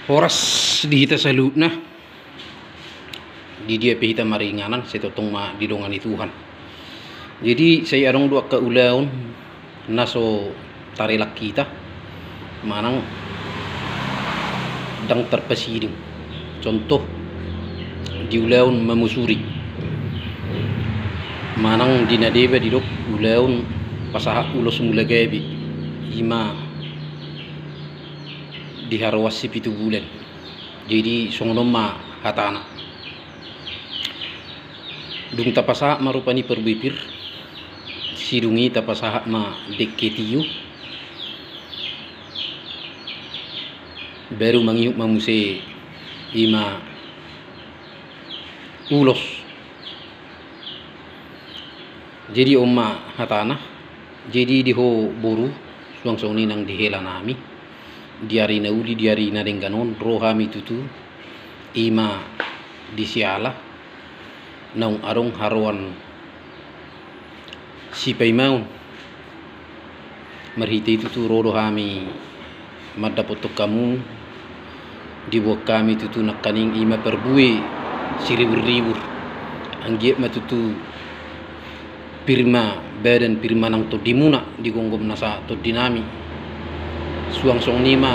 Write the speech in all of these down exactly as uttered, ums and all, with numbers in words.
Horas di hita saluhutna. Di dia pe hita maringanan, sai tongtong ma didongani Tuhan. Jadi sai adong do angka ulaon na so tarelak hita manang ndang tarpasiding. Contoh, di ulaon mamusuri manang di na deba didok ulaon pasahat ulos mula gabe, i ma di haroan sipitu bulan. Jadi songon on ma hatana. Dung tapasahat ma rupani parbue pir, sidung i tapasahat ma dengke tio, baru mangihut ma muse i ma ulos. Jadi on ma hatana. Jadi di ho boru, suang songon i nang di hela nami, di ari na uli, di ari na denggan on ro hami tutu, i ma di siala naung adong haroan sipaimaon. Marhite i tutu ro do hami mandapothon hamu, diboan hami tutu nangkaning i ma parbue siribur-ribur. Anggiat ma tutu pir ma badan, pir ma nang tondimuna di gomgom nasa tondi nami. Suang songon i ma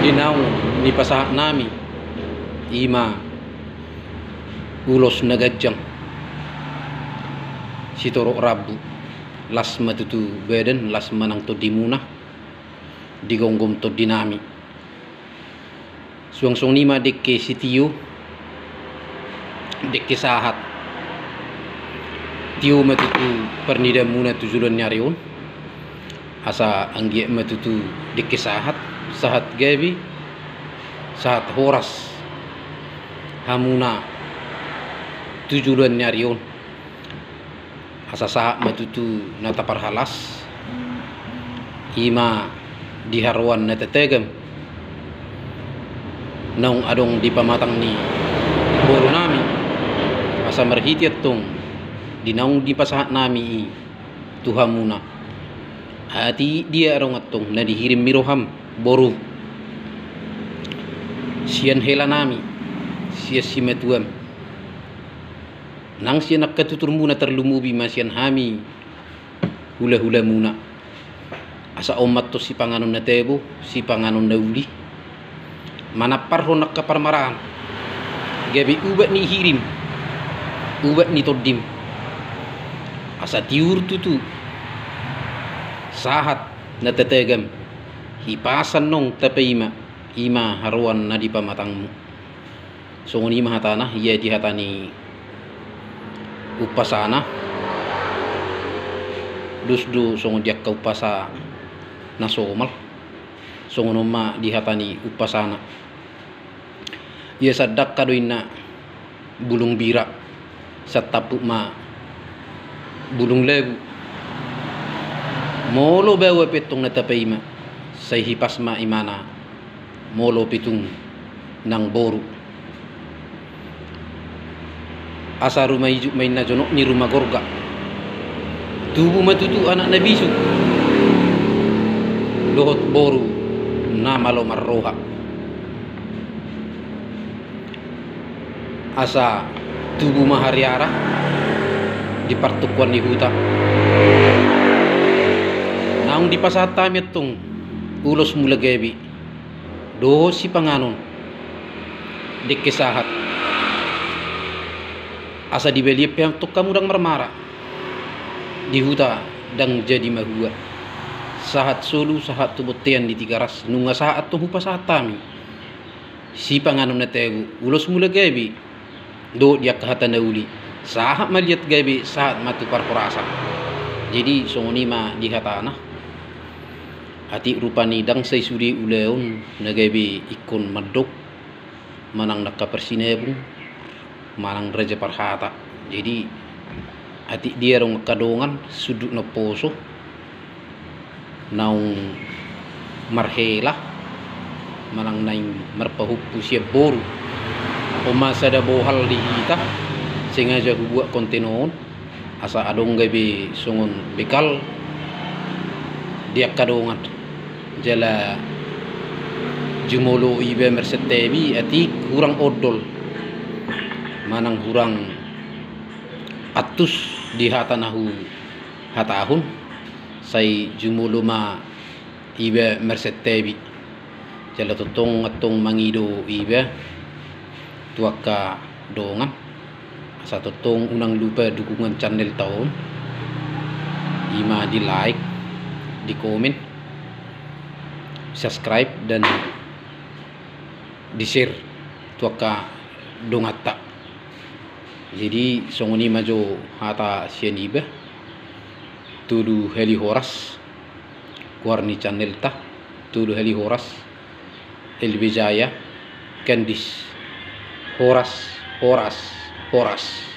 di naung nipasahat nami, i ma ulos na ganjang sitorop rambu. Las ma tutu badan, las ma nang tondimuna di gomgom tondi nami. Suang songon i ma dengke sitio, dengke sahat. Tio ma tutu parnidaanmuna tu joloan ni ari on, asa anggiat ma tutu dengke sahat, sahat gabe, sahat horas hamuna tu joloan ni ari on. Asa sahat ma tutu na taparhalas, i ma di haroan na tatagam naung adong di pamatang ni boru nami. Asa marhite antong di naung dipasahat nami i tu hamuna, atik dia adong antong na dihirim ni roham, boru, sian hela nami, sian simatuam, nang sian angka tuturmuna, tarlumobi ma sian hami hulahulamuna. Asa on ma antong sipanganon na tabo, sipanganon na uli, manamparhon angka parmaraan, gabe ubat ni hirim, ubat ni tondim. Asa tiur tutu, sahat na tatagam, hipas annon tapaima, i ma haroan na di pamatangmu. Songon i ma hatana, ia di hata ni umpasana. Dos do songon di angka umpasa na somal, songon on ma di hata ni umpasana. Ia sandangka do inna bulung bira, santampuk ma bulung labu. Molo baoa pe antong na tapaima, sai hipas ma imana, molo pe tung nang boru. Asa ruma ijuk ma inna jonok ni ruma gorga. Tubu ma tutu anak na bisuk dohot boru na malo marroha. Asa tubu ma hariara di partungkoan ni huta. Naung dipasahat hami antong ulos mula gabe dohot sipanganon, dengke sahat. Asa dibalian pe antong hamu ndang marmara, di huta ndang jadi mahua. Sahat solu, sahat tu bontean ni Tigaras, nunga sahat antong hupasahat hami sipanganon na tabo, ulos mula gabe, dohot di angka hata na uli, sahat ma liat gabe, sahat ma tu parhorasan. Jadi songon i ma di hatana. Atik rupani ndang sai sude ulaon na gabe ingkon mandok manang angka parsinabung manang raja parhata. Jadi atik dia adong angka dongan sundut na poso naung marhela manang naeng marpahompu sian boru. On ma sada bohal di hita, sengaja hubuat konten on asa adong gabe songon bekal di angka dongan jala Jumolo iba mersetebi, atik hurang ondol manang hurang antus di hata na huhatahon, sai jumolo ma iba mersetebi. Jala tongtong antong mangido iba tu angka dongan. Asa tongtong unang lupa dukungan channel ta on, ima di like, di komen, subscribe, dan di share tu angka donganta. Jadi songon i ma jo hata sian iba. Tolu hali horas, goar ni channel ta, tolu hali horas. Elbe Jaya, Kandis. Horas, horas, horas.